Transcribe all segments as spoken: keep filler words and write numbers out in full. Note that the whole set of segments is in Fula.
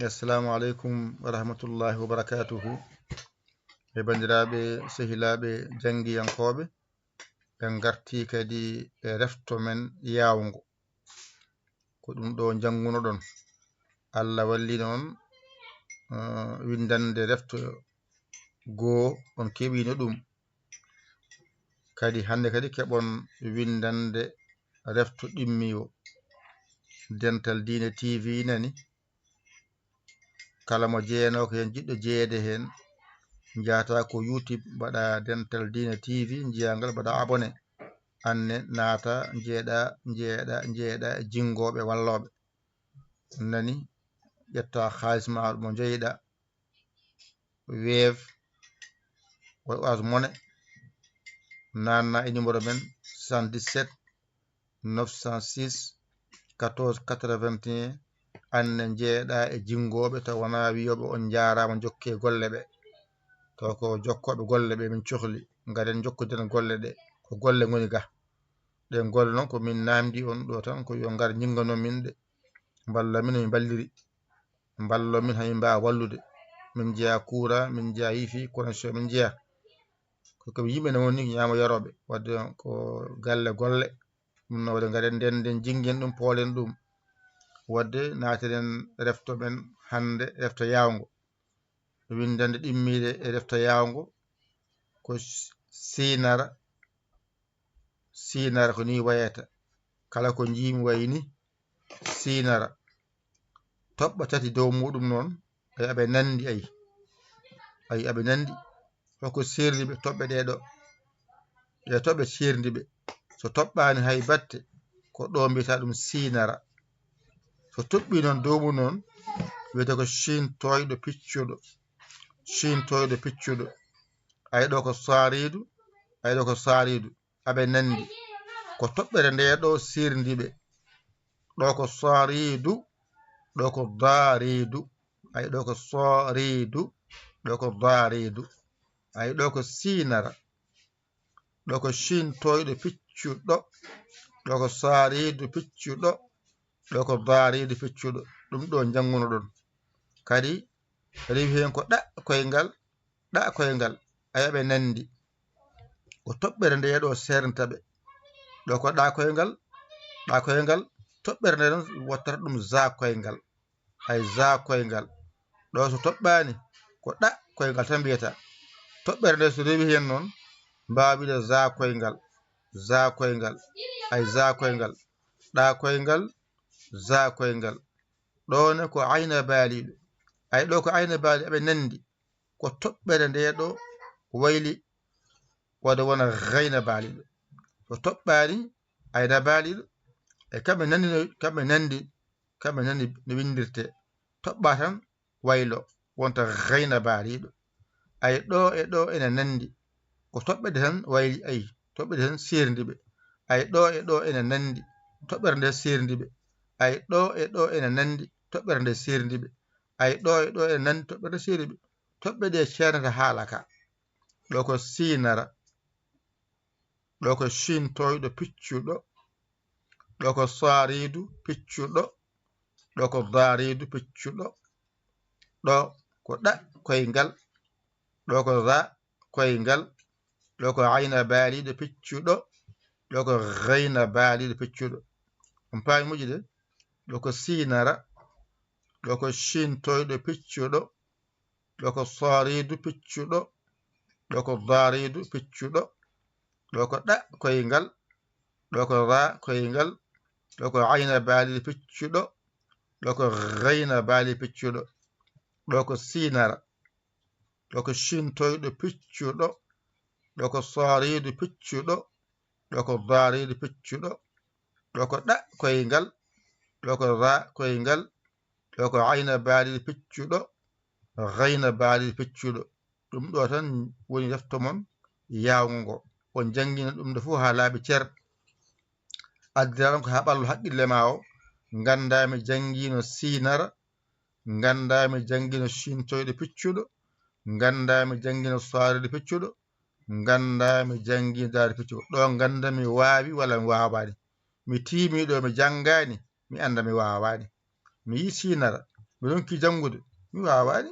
Assalamu aleykum wa rahmatullahi wa barakatuhu. E banndiraaɓe, sehilaaɓe, janngiyankooɓe, en ngartii kadi e refto men yaawngo. Ko ɗum ɗo njanngunoɗon. Allah walli noon, eh, winndannde refto goo on keɓiino ɗum. Kadi hannde kadi keɓon winndannde refto ɗimmiiwo. Dental Diine T V nani. Kala mo jeyanoo ko heen, jiɗɗo jeyeede heen, njahata ko YouTube, mbaɗa Dental Diine T V, njiyaa ngal, mbaɗa abonné. Anne naata, njeeɗa, njeeɗa, njeeɗa e jinngooɓe wallooɓe. Nani, ƴetta xaalis ma mo njeyiɗa, Wave, Orange Money, naanna e numéro men soixante-dix-sept neuf cent six quatorze quatre-vingt-un. Anne njeeɗa e jinngooɓe, taw wonaa wiyooɓe on njaaraama, njokkee golle ɓe. Taw ko jokkooɓe golle ɓe min cohli, ngaren njokkoden golle ɗe, ko golle ngoni ga. Ɗen golle noon ko min naamndi on ɗo tan, ko yo ngar njinngano min ɗe, mballa min, min mballiri. Mballo min, hamin mbaawa wallude. Min njeyaa courant, min njeyaa wifi, connexion min njeyaa. Ko, ko yimɓe ne woni ñaamo yarooɓe. Wadde ko galle golle. Ɗum no waɗi ngaren nden, nden jinngin ɗum, poolen ɗum. Wadde naatiren refto men hannde, refto yaawngo. Winndannde ɗimmiiɗe e refto yaawngo ko s-, siinara. Siinara ko ni wayata. Kala ko njiimi wayi ni, siinara. Toɓɓe tati dow muɗum noon, ay aɓe nanndi, ay. Ay aɓe nanndi. Hoko seerndi ɓe toɓɓe ɗee ɗo? Ɗe toɓɓe seerndi ɓe. So toɓɓaani hay batte, ko ɗo mbiyata ɗum siinara. So toɓɓii noon dow mum noon, wiyetee ko ciintooyɗo piccuɗo. Ciintooyɗo piccuɗo. Ay ɗo ko saariidu, ay ɗo ko saariidu. Aɓe nanndi. Ko toɓɓere nde ɗo seerndi ɓe. Ɗo ko saariidu, ɗo ko daariidu. Ay ɗo ko saariidu, ɗo ko daariidu. Ay ɗo ko siinara. Ɗo ko ciintooyɗo piccuɗo. Ɗo ko saariidu piccuɗo. Ɗo ko daariidu piccuɗo. Ɗum ɗo njanngunoɗon. Kadi rewi heen ko ɗa koyngal, ɗa koyngal. Ay aɓe nanndi. Ko toɓɓere nde ɗo seernta ɓe. Ɗo ko ɗa koyngal, ɗa koyngal. Toɓɓere nde noon wattata ɗum za koyngal. Ay za koyngal. Ɗo so toɓɓaani, ko ɗa koyngal tan mbiyata. Toɓɓere nde so rewi heen noon, mbaawa wiide za koyngal, za koyngal. Ay za koyngal. Ɗa koyngal, za koyngal. Ɗo ne ko ayna baaliiɗo. Ay ɗo ko ayna baaliiɗo, aɓe nanndi. Ko toɓɓere nde ɗo wayli wade wona gayna baaliiɗo. So toɓɓaani ayna baaliiɗo, e kamɓe nanndi no, kamɓe nanndi, kamɓe nanndi no winndirtee. Toɓɓa tan waylo, wonta gayna baaliiɗo. Ay ɗo e ɗo ene nanndi. Ko toɓɓe ɗe tan wayli, ay, toɓɓe ɗe tan seerndi ɓe. Ay ɗo e ɗo ene nanndi. Toɓɓere nde seerndi ɓe. Ay ɗo e ɗo ene nanndi. Toɓɓere nde seerndi ɓe. Ay ɗo e ɗo ene nanndi. Toɓɓere nde seerndi ɓe. Toɓɓe ɗe ceernata haala ka. Ɗo ko siinara. Ɗo ko ciintooyɗo piccuɗo. Ɗo ko saariidu piccuɗo. Ɗo ko daariidu piccuɗo. Ɗo ko ɗa koyngal. Ɗo ko za koyngal. Ɗo ko ayna baaliiɗo piccuɗo. Ɗo ko gayna baaliiɗo piccuɗo. On paami moƴƴude? Ɗo ko siinara. Ɗo ko ciintooyɗo piccuɗo. Ɗo ko saariidu piccuɗo. Ɗo ko daariidu piccuɗo. Ɗo ko ɗa koyngal. Ɗo ko ra koyngal. Ɗo ko ayna baaliiɗo piccuɗo. Ɗo ko gayna baaliiɗo piccuɗo. Ɗo ko siinara. Ɗo ko ciintooyɗo piccuɗo. Ɗo ko saariidu piccuɗo. Ɗo ko daariidu piccuɗo. Ɗo ko ɗa koyngal. Ɗo ko ra koyngal. Ɗo ko ayna baaliiɗo piccuɗo. Gayna baaliiɗo piccuɗo. Ɗum ɗo tan woni refto mon yaawngo ngo. On njanngina ɗum nde fof haa laaɓi cer. Addiraaɗo ko haa ɓallu haqqille ma o. Nganndaa mi janngiino siinara. Nganndaa mi janngiino ciintooyɗo piccuɗo. Nganndaa mi janngiino saariidu piccuɗo. Nganndaa mi janngiino daariidu piccuɗo. Ɗo ngannda mi waawi walla mi waawaani. Mi tiimii ɗo mi janngaani, mi annda mi waawaani. Mi yii siinara. Mi ronki janngude, mi waawaani.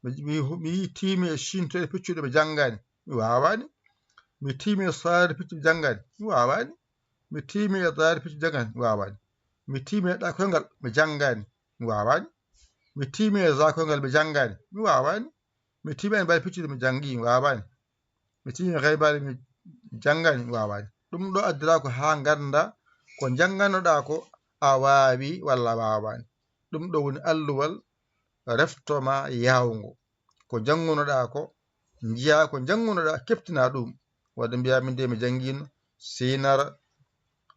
Mi, mi, mi tiimi e ciintoyɗo piccuɗo, mi janngaani, mi waawaani. Mi tiimi e saare piccuɗo, mi janngaani, mi waawaani. Mi tiimi e daare piccuɗo, mi janngaani, mi waawaani. Mi tiimi e ɗa koyngal, mi janngaani, mi waawaani. Mi tiimi e za koyngal, mi janngaani, mi waawaani. Mi tiimi e baali piccuɗo, mi janngi, mi waawaani. Mi tiimi e gaybaali, mi janngaani, mi waawaani. Ɗum ɗo addiraa ko haa ngannda ko njannganoɗaa ko a waawi walla a waawaani. Ɗum ɗo woni alluwal refto ma yaawngo. Ko njanngunoɗaa ko, njiyaa ko njanngunoɗaa, keɓtinaa ɗum. Wadde mbiyaa min de mi janngino siinara,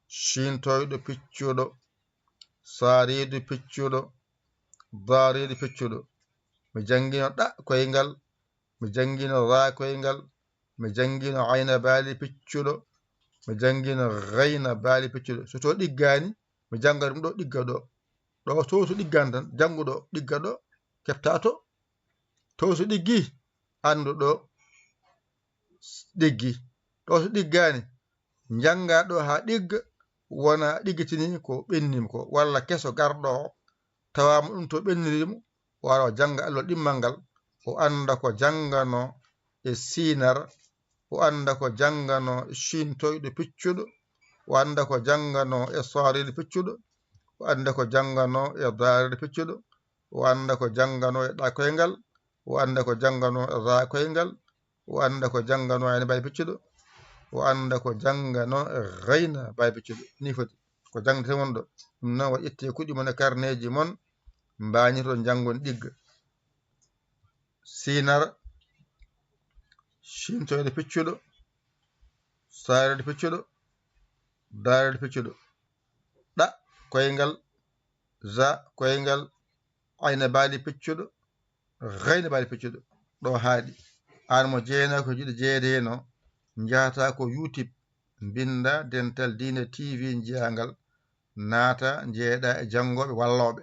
ciintoyɗo piccuɗo, saariidu piccuɗo, daariidu piccuɗo. Mi janngino ɗa koyngal, mi janngino ra koyngal, mi janngino ayna baali piccuɗo, mi janngino gayna baali piccuɗo. So to ɗiggaani, mi jannga ɗum ɗo, ɗigga ɗo. Ɗo to, to ɗiggaani tan, janngu ɗo, ɗigga ɗo, keɓta to. To so ɗiggi, anndu ɗo ɗiggi. To so ɗiggaani, njannga ɗo haa ɗigga, wona ɗiggitini ko ɓenni ko, walla keso garɗo o, tawaama ɗum to ɓenniri mo, o ara o jannga alluwal ɗimmal ngal, o annda ko janngano e siinar, o annda ko janngano e ciintoyɗo piccuɗo, o annda ko janngano e saariiɗo piccuɗo, o annda ko janngano e daariiɗo piccuɗo, o annda ko janngano e ɗa koyngal, o annda ko janngano e ra koyngal, o annda ko janngano e ayna baali piccuɗo, o annda ko janngano e gayna baali piccuɗo. Ni foti ko janngete mon ɗo. Ɗum noon, wa ƴettee kuɗi mon e karneeji mon, mbañirton janngon ɗigga. Siinar, ciintoyde piccuɗo, saariiɗo piccuɗo, daariiɗo piccuɗo. Ɗa koyngal, za koyngal, ayna baali piccuɗo, gayna baali piccuɗo. Ɗo haaɗi. Aan mo jeyanaa ko juuɗe jeedeeno, njahataa ko YouTube, mbinnda Dental Diine T V njiyaa ngal, naata njeeɗa e janngooɓe wallooɓe.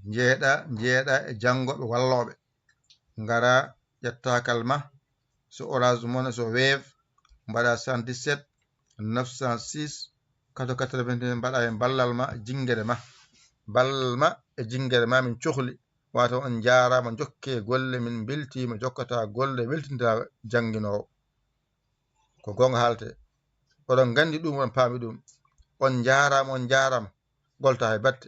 Njeeɗa, njeeɗa e janngooɓe wallooɓe. Ngara ƴetta kal ma, so Orange Money, so Wave, mbaɗa soixante-dix-sept neuf cent six quatre-vingt-quatre-vingt-un, mbaɗa e ballal ma, jinngere ma. Ballal ma e jinngere ma min cohli. Wata on njaaraama, jokke golle, min mbeltiima, jokkata golle, weltinta jannginoowo. Ko goonga haalte. Oɗon nganndi ɗum, oɗon paami ɗum. On njaaraama, on njaaraama. Golta hay batte.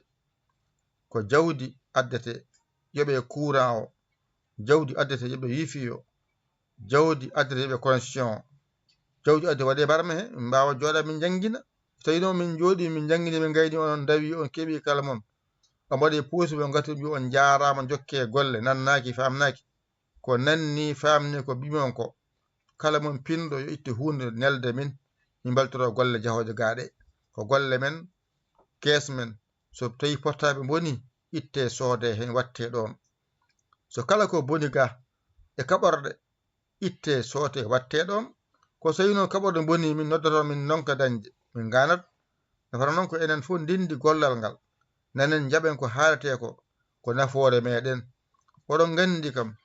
Ko jawdi addete yoɓe courant o, jawdi addete yoɓe wifi o, jawdi addete yoɓe connexion o, jawdi addete waɗe barme he, min mbaawa jooɗa min njanngina. So tawi noon min njooɗi, min njanngini, min ngayni, onon ndawi, on keɓi kala mon. On mbaɗi puusi mon, ngati mbi on njaaraama, jokke golle, nannaaki, faamnaaki. Ko nanni, faamni, ko mbi mon ko, kala mon pinɗo yo ittu huunde nelde min, min mbaltoro golle jahooje gaa ɗe. Ko golle men, kees men. So tawi portable boni, itte soode heen, watte ɗoon. So kala ko boni ga e kaɓorɗe, itte soote, watte ɗoon. Ko so tawi noon kaɓorɗe boni, min noddoto, min ndonka dañde, min ngaanat. Nafata noon ko enen fof ndenndi gollal ngal, nanen, njaɓen ko haaletee ko, ko nafoore meɗen. Oɗon nganndi kam,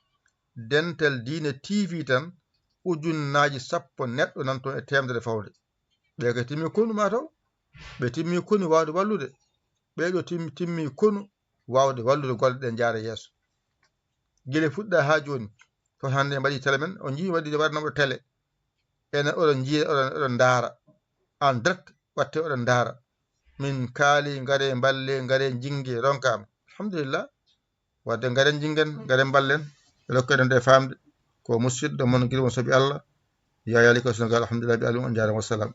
Dental Diine T V tan, ujunnaaji sappo neɗɗo nan toon e teemedere fawde. Ɓe ko timmi konu maa taw, ɓe timmi konu waawde wallude. Ɓee ɗo tim-, timmi konu waawde wallude golle ɗe njaara yeeso. Gila fuɗɗa haa jooni, toon hannde mbaɗi télé men, on njii waɗi waɗnooɓe télé. Enen oɗon njiya, oɗon, oɗon ndaara. En direct watte oɗon ndaara. Min kaali, ngare mballe, ngare jinge, ronkaama. Alhamdulillah. Wadde ngaren jingen, ngaren mballen. Rokken en ɗe faamde. Ko musidɗo mon, giɗo mon, soɓi Allah. Yaya Ly ko Senegal, alhamdulillah, bi alim on njaarama, wassalam.